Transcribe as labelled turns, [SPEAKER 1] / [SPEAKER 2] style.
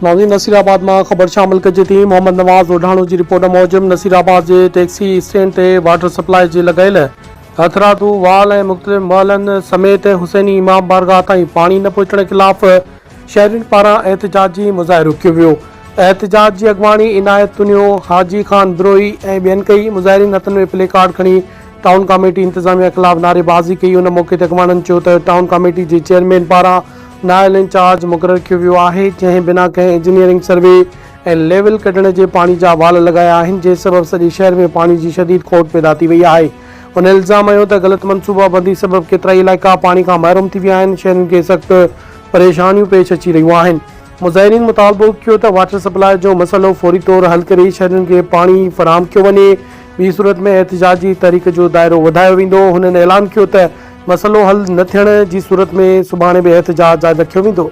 [SPEAKER 1] ناظرين نصيرآباد مان خبر شامل ڪجي ٿي محمد نواز اوڍاڻو جي رپورٽ موجب نصيرآباد جي ٽيڪسي اسٽينڊ تي واٽر سپلاء جي لڳايل هٿرادو وال ۽ مختلف محلن سميت حسيني امام بارگاهه تائين پاڻي نه پهچڻ خلاف شهرين پاران احتجاجي مظاهرو ڪيو ويو احتجاج جي اڳواڻي عنايت تنيو، حاجي خان بروهي ۽ ٻين ڪئي مظاهرين هٿن ۾ پلي ڪارڊ کڻي ٽائون ڪاميٽي انتظاميا خلاف نعريبازي ڪئي ان موقعي تي اڳواڻن چيو ته ٽائون ڪاميٽي جي چيئرمين پاران نااهل انچارج مقرر ڪيو ويو آهي، جنهن بنا ڪنهن انجنيئرنگ سروي ۽ ليول ڪڍڻ جي پاڻي جا وال لڳايا آهن، جنهن سبب سڄي شهر ۾ پاڻي جي شديد کوٽ پيدا ٿي وئي آهي. هن الزام هنيو ته غلط منصوبابندي سبب ڪيترائي علائقا پاڻي کان محروم ٿي ويا آهن، شهرين کي سخت پريشانيون پيش اچي رهيون آهن. مظاهرين مطالبو ڪيو ته واٽر سپلاء جو مسئلو فوري طور حل ڪري شهرين کي پاڻي فراهم ڪيو وڃي، ٻي صورت ۾ احتجاجي تحريڪ جو دائرو وڌايو ويندو. هنن اعلان ڪيو ته مسئلو حل نه ٿيڻ جي صورت ۾ سڀاڻي به احتجاج جاري رکيو ويندو.